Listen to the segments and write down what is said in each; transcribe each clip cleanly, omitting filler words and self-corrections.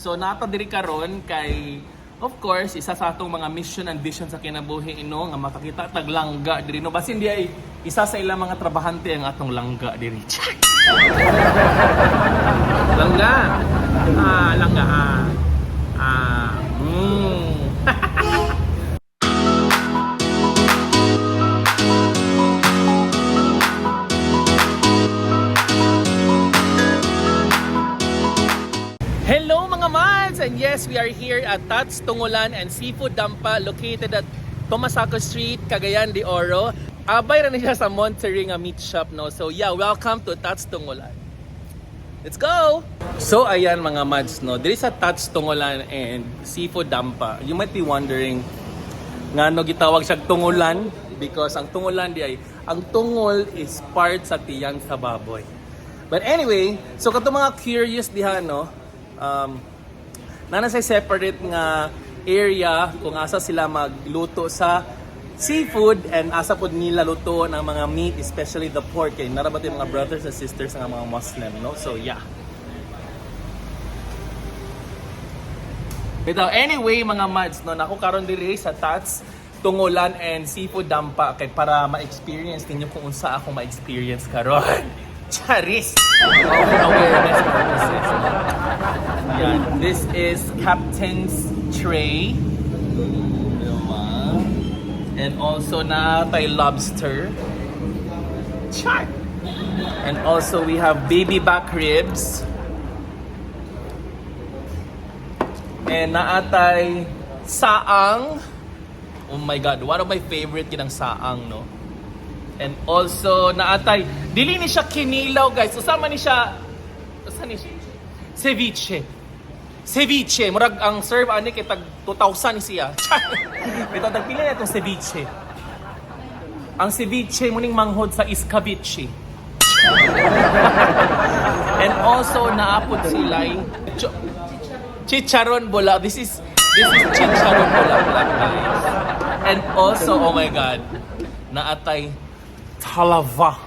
So naa ta diri karon kay, of course, isa sa atong mga mission and vision sa kinabuhi ino nga makakita tag langga diri, no? Basin di ay isa sa ilang mga trabahante ang atong langga diri. Langga. Ah, langga. Ah. Ah. Hello, mga Mads! And yes, we are here at Tats Tungulan and Seafood Dampa located at Tomasaco Street, Cagayan de Oro. Abay ra ni siya sa Monterey nga meat shop, no? So yeah, welcome to Tats Tungulan. Let's go! So ayan, mga Mads, no? Diri sa Tats Tungulan and Seafood Dampa, you might be wondering ngano gitawag siya tungulan, because ang tungulan di ay ang tungol is part sa tiyan sa baboy. But anyway, so kato mga curious diha, no, naa na sa separate nga area kung asa sila magluto sa seafood and asa pod nila luto ng mga meat, especially the pork, kay naa ra ba yung mga brothers and sisters nga mga Muslim, no? So yeah. Bitaw, anyway, mga Mads, no, nako karon diri sa Tats Tungulan and Seafood Dampa kay para ma-experience ninyo kung unsa ako ma-experience karon. Charis! Oh, for awareness purposes, no? Yan. This is Captain's Tray. Diba? And also naa tay lobster. Char! And also we have baby back ribs. And naa tay saang. Oh my God, one of my favorite kinang saang, no? And also naa tay, dili ni siya kinilaw, guys. Usama ni siya, usa ni siya? Ceviche. Ceviche, murag ang serve ani kay tag 2,000 ni siya. Bitaw, tagpila na itong ceviche. Ang ceviche muning manghod sa escabeche. And also naa pod sila chicharon bula. This is chicharon bulaklak, guys. And also, oh my God, naa tay talava.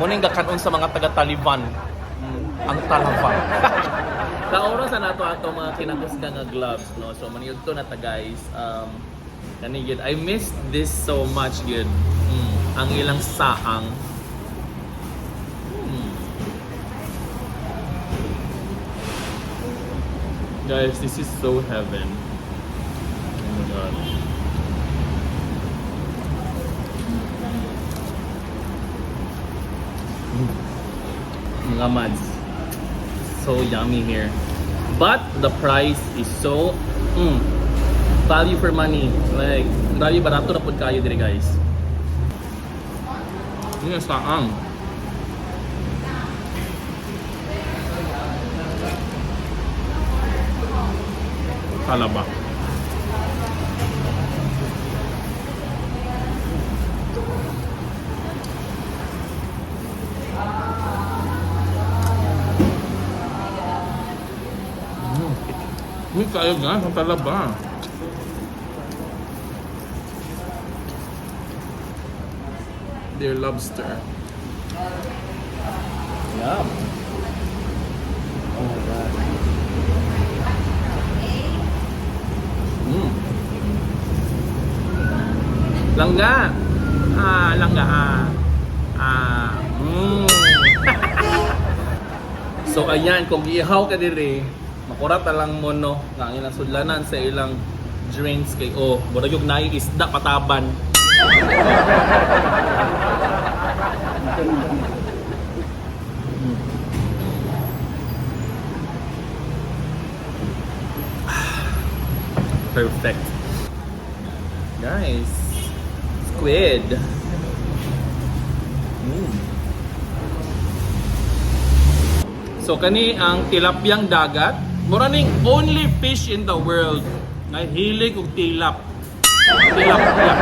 Muning gakanon sa mga taga Taliban. Ang talava. Kaoro sa nato ato mga kinakusga nga gloves, no? So maniyod to na ta, guys. Kani gyud, I missed this so much gyud. Ang ilang saang. Guys, this is so heaven. Oh my God. Mga Mads. So yummy here. But the price is so value for money. Like, grabe, barato na pud kayo dire, guys. Yun ang saang. Talaba. Hindi kayo, guys, ang talaba. Their lobster. Yum. Oh my God. Langga. Ah, langga. Ah. Ah. So ayan, kung ihaw ka diri, makurat na lang mo, no, nga ang ilang sudlanan sa ilang drinks kay, oh, murag yung naay isda pataban. Perfect. Guys, squid. So kani ang tilapyang dagat, mura ning only fish in the world na hilig og tilap. Tilapia.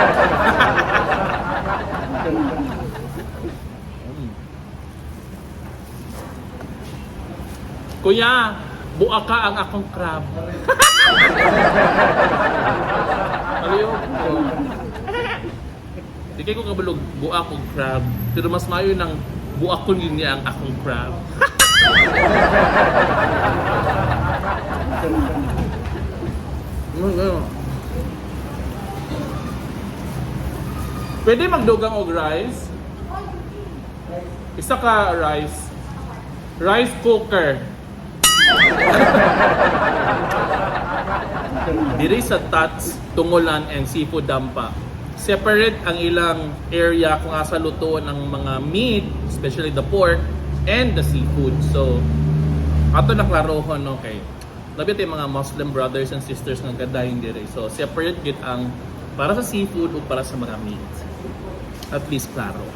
Kuya, buaka ka ang akong crab. Aliyo ko. Di kay ko kabalog buak og crab, pero mas maayo nang buak ko niya ang akong crab. Pwede magdugang og rice? Isa ka rice. Rice cooker. Diri sa Tats, Tungulan and Seafood Dampa. Separate ang ilang area kung asa luto ng mga meat, especially the pork and the seafood. So, ato naklarohon, okay. Labi yung mga Muslim brothers and sisters nga gadayon diri. So, separate gid ang para sa seafood o para sa mga meat. At least klaro.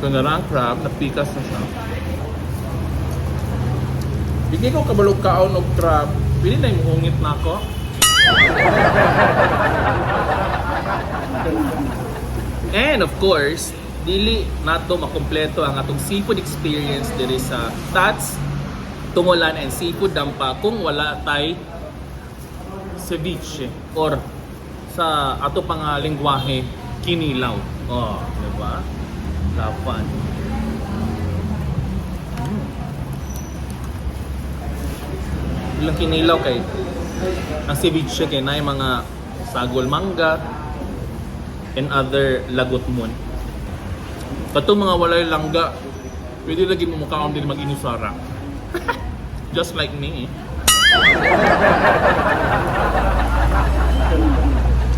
So, na ang crab, napikas na siya. Bigay ko kabalog kaon og crab. Pili na yung ungit na ako. And of course, dili nato makumpleto ang atong seafood experience diri sa Tats, Tungulan and Seafood Dampa kung wala tay ceviche or sa ato pang lingwahe, kinilaw. Oh, di ba? Lapan. Ilang kinilaw kay ang ceviche kay na mga sagol mangga and other lagot mon. Katong mga walay langga, pwede lagi mo mukhaon din mag-inusara. Just like me.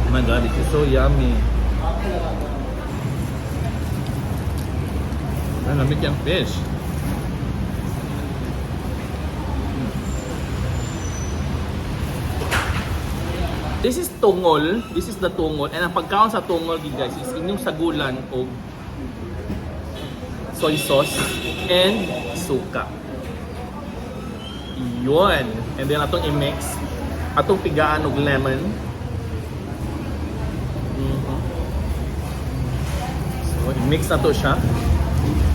Oh my God, it is so yummy. Ang lamig yung fish. This is tungol. This is the tungol. And ang pagkaon sa tungol, gid guys, is inyong sagulan og soy sauce and suka. Yun. And then atong i-mix. Atong pigaan og lemon. So, i-mix na to siya.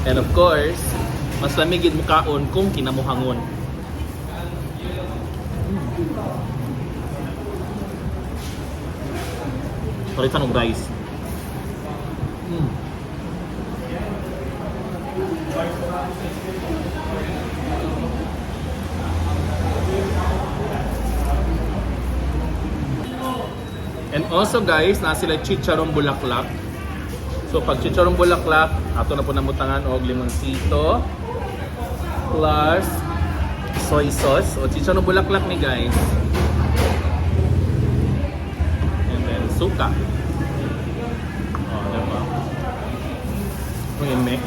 And of course, mas lamig gid mukaon kung kinamuhangon. Palitan og rice. And also guys, na sila chicharon bulaklak. So pag chicharon bulaklak, ato na po namutangan og limoncito plus soy sauce. O chicharon bulaklak ni guys. And then suka. Oh, diba? Yung mix.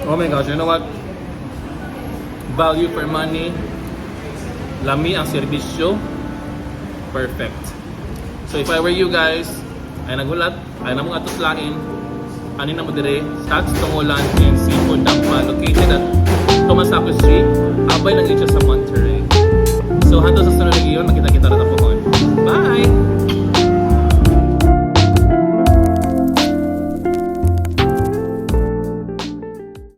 Oh my gosh, you know what? Value for money. Lami ang serbisyo. Perfect. So if I were you guys, ay nagulat, ay namong atos lain, ani na mo dire, Tats Tungulan and Seafood Dampa, located at Tomasaco Street, abay lang siya sa Monterey. So hantod sa sunod na giyon, makita-kita.